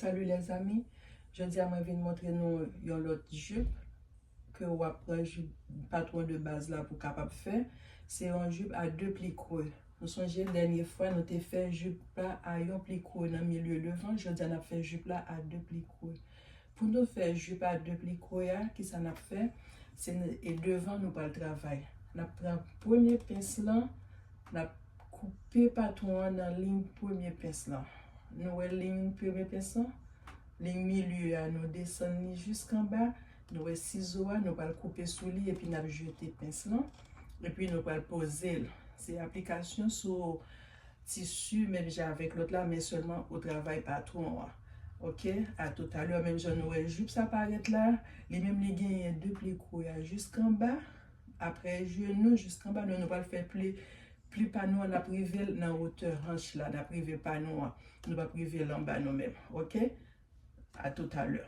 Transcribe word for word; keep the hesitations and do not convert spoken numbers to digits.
Salut les amis, jodi a mwen vin montre nou yon lòt jip ke w ap pran jip patwon de baz la pou kapab fè. Se yon jip a de pli kwe. Nou sonje dènye fwa nou te fè jip la a yon pli kwe nan milye devan, jodi a n ap fè jip la a de pli kwe. Pou nou fè jip a de pli kwe a, kisa n ap fè? Se e devan nou pral travay. N ap pran premye pens lan, n ap koupe patwon an nan liy premye pens lan. Nou wè liy premye pens lan? Liy milye a, nou desann li jiskanba. Nou wè sizo a, nou pral koupe sou li epi n ap jete pens lan. Epi nou pral poze l. Se aplikasyon sou tisi menm jan avèk lòt la, men sèlman ou travay patwon an. Ok, a toutalè. Menm jan nou wè jip sa parèt la, li menm li genyen de pli kwe a jiskanba. Apre jenou jiskanba, nou, nou pral fè pli, pli pa nou an, n ap rive l nan wotè hanch la, n ap rive pa nou an. Nou p ap rive l anba nou menm. Ok, a toutalè.